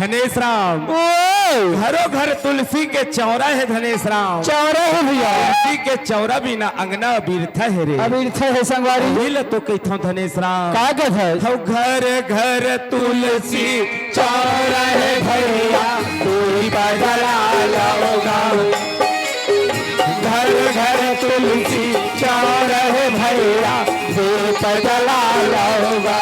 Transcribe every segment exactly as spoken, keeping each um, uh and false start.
धनेश राम। ओ! घरो घर तुलसी के चौरा हे धनेश राम। चौरा हे भैया। तुलसी के चौरा बिना अंगना अबिरथा हे रे। अबिरथा हे संगवारी। उही ल तो कहिथंव धनेश राम। का कथस? हौ घर घर तुलसी चौरा हे भैया, दीप जला लव गा। घर घर तुलसी चौरा हे भैया, दीप जला लव गा।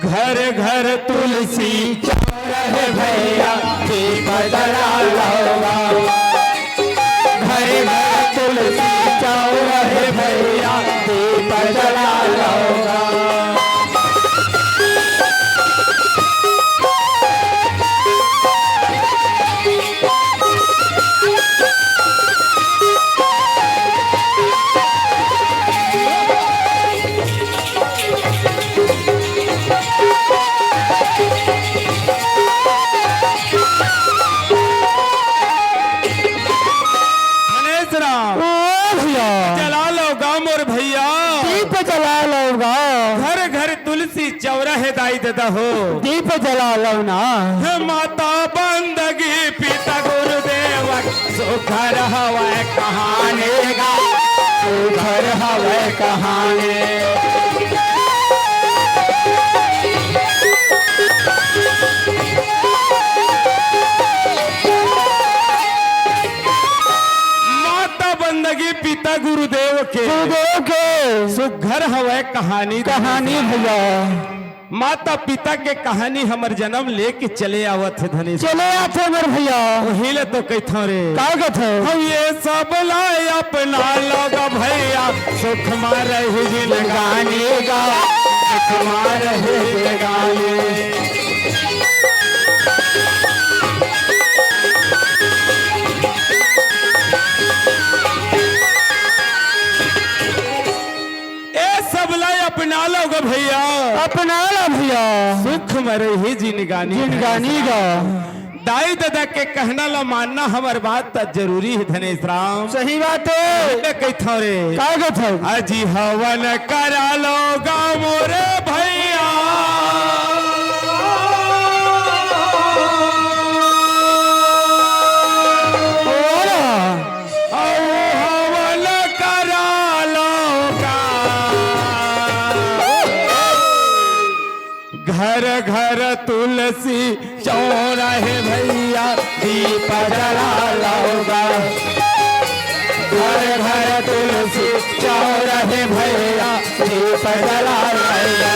घर घर तुलसी चौरा हे भैया, दीप जला लव गा। घर घर तुलसी चौरा हे भैया, दीप जला लव गा। धनेश राम। ओ भैया। जला लव गा मोर भैया। दीप जला लव गा। घर घर तुलसी चौरा हे दाई ददा हो। दीप जला लव ना। हे माता बंदगी पिता गुरुदेव, सुघर हवय कहानी गा, सुघर हवय कहानी। माता बंदगी पिता गुरुदेव के, गुरुदेव के। सुघर हवय कहानी। कहानी भैया। माता पिता के कहानी हमर जनम लेके चले आवत हे धनेश। चले आथे हमर भैया। उही ल तो कहिथंव रे। का कथस? हम ये सब ला अपना लव गा भैया, सुख मा रही जिनगानी गा, सुख मा रही जिनगानी। ए सब ला अपना लव गा भैया। अपना लव भैया। सुख मा रही जिनगानी। जिनगानी गा। दाई ददा के कहना ला मानना हमर बात त जरूरी हे धनेश राम। सही बात हे। मैं कहिथंव रे। का कथस? अजी हवन करा लव गा मोरे भैया। अउ हवन करा लव गा। घर घर तुलसी चौरा हे भैया, दीप जला लव गा। घर घर तुलसी चौरा हे भैया, दीप जला लव गा।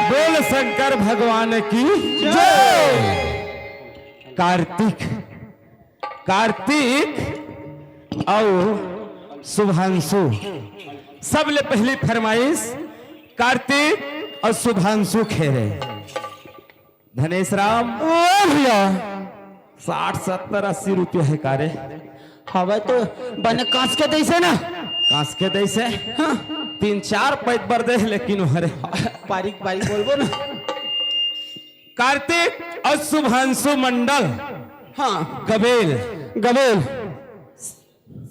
बोल शंकर भगवान की जय। कार्तिक, कार्तिक अउ शुभांशु, सबले पहली फरमाइश कार्तिक अउ शुभांशु खेरे। धनेश राम। ओ भैया। साठ, सत्तर, अस्सी रुपया हे का रे? हवय तो बने कांस के दइसे ना। कांस के दइसे? हाँ। तीन चार पैत बर दे, लेकिन हरे। बारीक बारीक बोलबो ना। कार्तिक अउ शुभांशु मंडल। हाँ। गबेल। गबेल।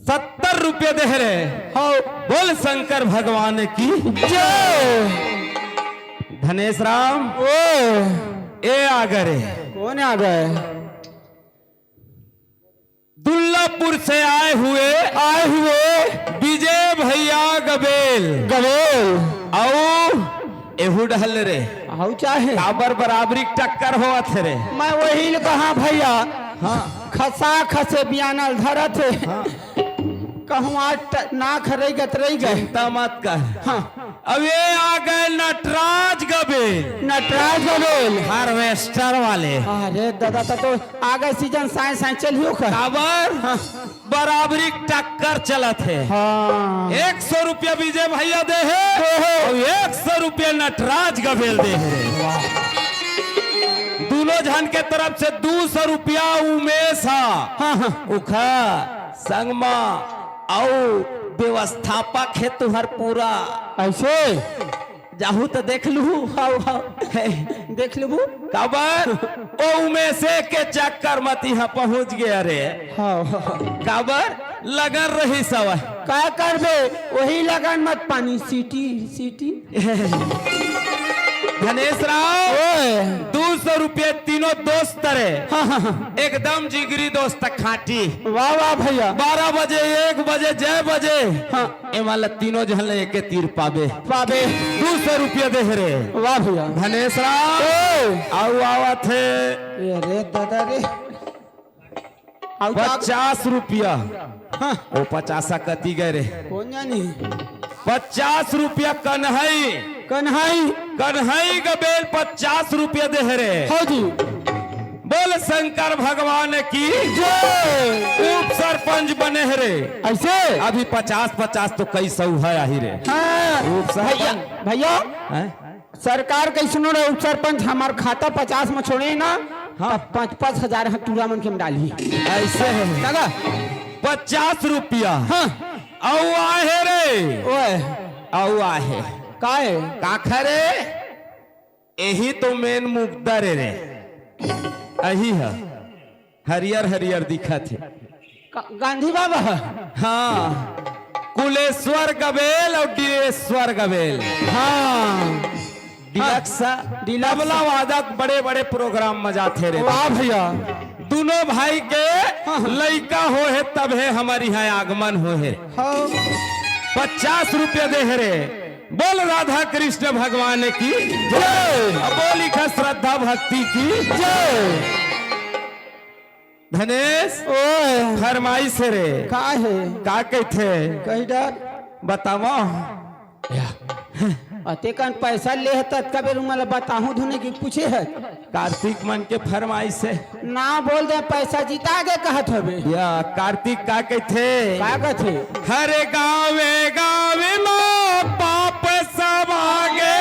सत्तर रुपया दे रे। हाँ। बोल शंकर भगवान की जय। धनेश राम। ओ। ए आ गए रे। कौन आ गए? दुर्लभपुर से आए हुए, आए हुए विजय भैया गबेल। गबेल। अउ एहू डहल रे। अउ चाहे। काबर बराबरी टक्कर होवत हे रे। मैं वही ल कहा भैया। हाँ। खसा खसे बियानल धरत हे। हाँ। कहूँ आज ट-, ना खरई गतरई गए। चिंता मत कर। हाँ। अब ये आ गए नटराज गबेल। नटराज गबेल। हार्वेस्टर वाले। अरे दादा, त तो आगे सीजन साए साए चलियो का। काबर? हाँ। बराबरी टक्कर चलत हे। हाँ। एक सौ रुपया विजय भैया दे हे। दे हे। अउ एक सौ रुपया नटराज गबेल दे हे। वाह। दोनों झन के तरफ से दू सौ रुपया उमेश हा। हाँ, हाँ। उखा संग मा अउ व्यवस्थापक हे तुहर पूरा। ऐसे? जाहू त देख लू, हाउ, हाउ। देख लेबू। काबर? ओ उमेशे के चक्कर म तिहा पहुंच गया रे। How, how. काबर? लगन रही सवय। का करबे? वही लगन मत पानी, सीटी, सीटी। धनेश राव, ओए। दू सौ रुपये तीनों दोस्त रे। हाँ, हाँ, हाँ। एकदम जिगरी दोस्त खाटी। वाह, वाह भैया। बारह बजे, एक बजे, जय बजे। हाँ। ए वाला तीनों झन ले एके तीर पाबे। पाबे। दू सौ रुपया दे हे रे। वाह भैया। धनेश राम। ए। आऊ आवत हे। ए रे दादा रे। आऊ का पचास रुपया। हाँ। ओ पचासा कति गए रे? कौन जानी? पचास रुपया कन्हई। कन्हई। कन्हई गबेल पचास रुपया दे हे रे। हाँ जी। बोल शंकर भगवान की जय। उप सरपंच बने हे रे। ऐसे? अभी पचास पचास तो कई सौ है आही रे। हाँ। उप सरपंच। भैया, भैया। हैं? सरकार कैसनो रहे, उप सरपंच हमार खाता पचास में छोड़े ना, हाँ। तब पाँच पाँच हजार हम टूरा मन के में डाली। ऐसे है। लगा? पचास रुपया। हाँ। अउ आहे रे। ओए। अउ आहे। काहे? का खरे? एही तो मेन मुद्दा रे रे। एही ह। हरियर हरियर दिखत हे। का-, गांधी बाबा? हाँ। कुलेश्वर गबेल अउ डिलेश्वर गबेल। हाँ। डिलक्स, हाँ, डिलक्स। तबला वादक बड़े बड़े प्रोग्राम म जाथे रे। वाह भैया। दुनों भाई के हाँ, हाँ। लइका होहे तभे हमर इहाँ आगमन होहे। हाँ। पचास रुपया दे हे रे। बोल राधा कृष्ण भगवान की जय। अब बोल इखा श्रद्धा भक्ति की जय। धनेश, ओए। फरमाइश हे रे। का हे? का कहिथे? कही डर। बतावा। या। अतेकन पैसा ले हे, ततका बेर उमन ल बताहूं धुने कि पूछे हे? कार्तिक मन के फरमाइश हे। ना बोल दे, पैसा जिता के कहत हवे। या, कार्तिक का कहिथे? का कहिथे? हर गावे गावे म पाप समागे।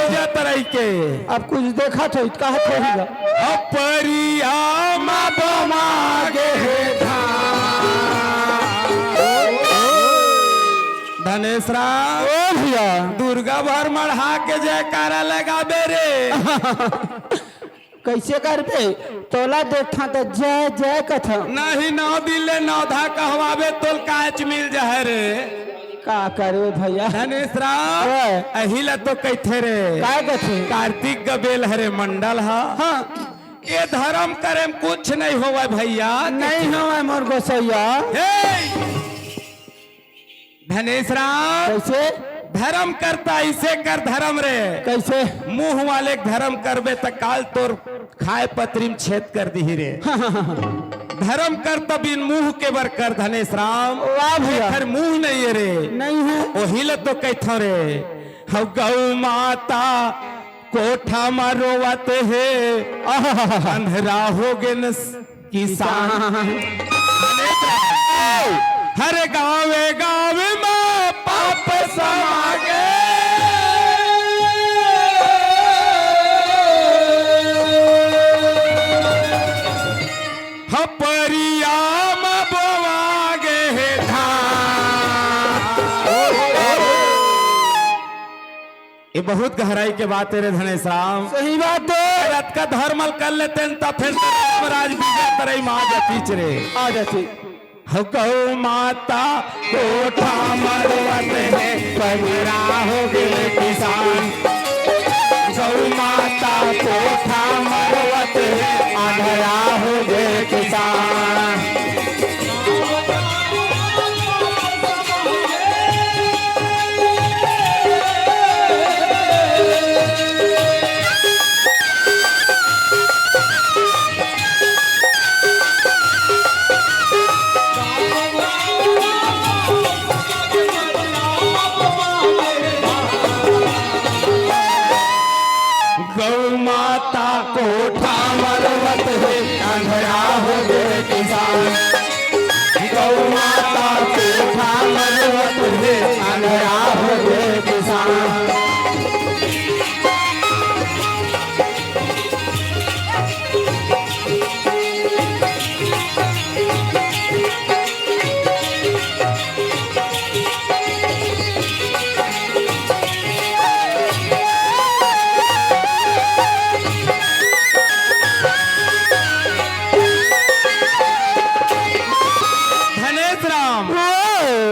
विजय तरई के। अब कुछ देखत हो, कहत हो ही ला। अपरिया म बमा गे हे धाम। धनेश राम। ओ भैया। दुर्गा भर मढ़ा के जयकारा लगाबे रे। कैसे करबे? तोला देखा त जय जय कथा। नहीं, नौ दिन ले नौधा कहवाबे, तोल काच मिल जाए रे। का करे भैया? धनेश राम, ओए। अही ला तो कहिथे रे। का कथे? कार्तिक गबेल हरे मंडल ह। हाँ। ये धर्म करे म कुछ नहीं होवे भैया। नहीं होवे मोर गोसैया। हे! धनेश राम। कैसे? धर्म करता ऐसे कर धर्म रे। कैसे? मुंह वाले के धर्म करबे त काल तोर खाए पतरी म छेद कर दिही रे। धर्म करता बिन मुंह के बर कर धनेश राम। वाह भैया। एखर मुंह नहीं हे रे। नहीं हे। ओही ल तो कहिथंव रे। हव गौ माता कोठा म रोवत हे। आहा। अंधरा हो गे न किसान। किसान। हर गावे गावे म पाप समागे। हपरिया म बोवा गे हे धान। ये बहुत गहराई के बात हे रे धनेश राम। सही बात हे। अतका धरमल कर लेतेन त फेर राज बिगड़ तरई मा आ जातीच रे। आ जाती। हो गौ माता कोठा मरवत हे, पगला हो गे किसान। गौ माता कोठा मरवत हे, अंधरा हो गे किसान। गौ माता कोठा मरवत हे, अंधरा हो गे किसान। गौ माता कोठा मरवत हे, अंधरा हो गे किसान। धनेश राम, ओ।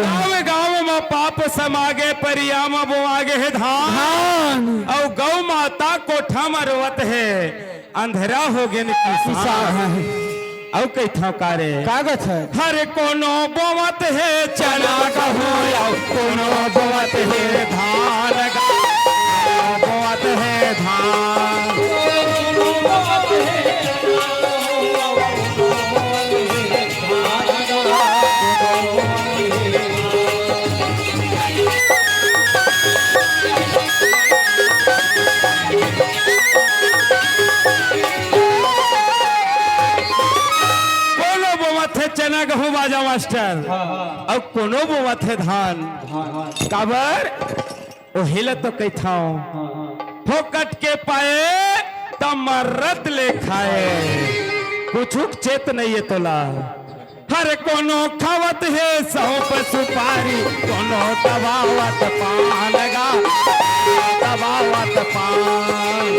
गाँव गाँव म पाप समा गे, परिया म बोआ गे हे धान। धान। अउ गौ माता कोठा म रोवत हे, अंधरा हो गेन किसान। किसान। अउ कहिथंव का रे? का कथे? हर कोनो बोवत हे चना गहूं, अउ कोनो बोवत हे धान गा, बोवत हे धान। कोनो बोवत हे चना गहूं बाजा मास्टर, हाँ, हाँ। अउ कोनो बोवत हे धान। हाँ, हाँ। काबर? ओही ल तो कहिथंव, हाँ, हाँ। फोकट के पाए त मरत ले खाए, कुछू के चेत नइये तोला। हर कोनो खावत हे सौंफ सुपारी, कोनो दबावत पान गा, दबावत पान।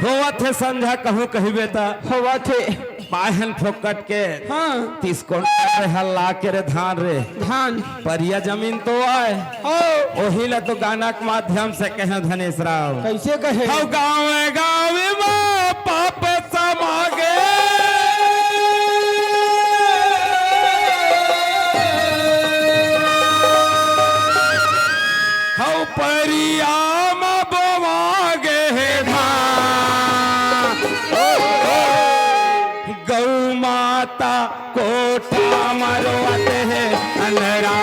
होवत हे संझा कहूं कहिबे त। होवत हे। पाहन फोकट के। हाँ। तीस कुंटल रे हल्ला के रे धान रे। धान। परिया जमीन तो आय। हो। ओही ल तो गाना के माध्यम से कहे धनेश राव। कइसे कहे? हव गाँव गाँव म पाप समा गे। हव परिया म बोवा गे हे धान। गौ माता कोठा म रोवत हे, अंधरा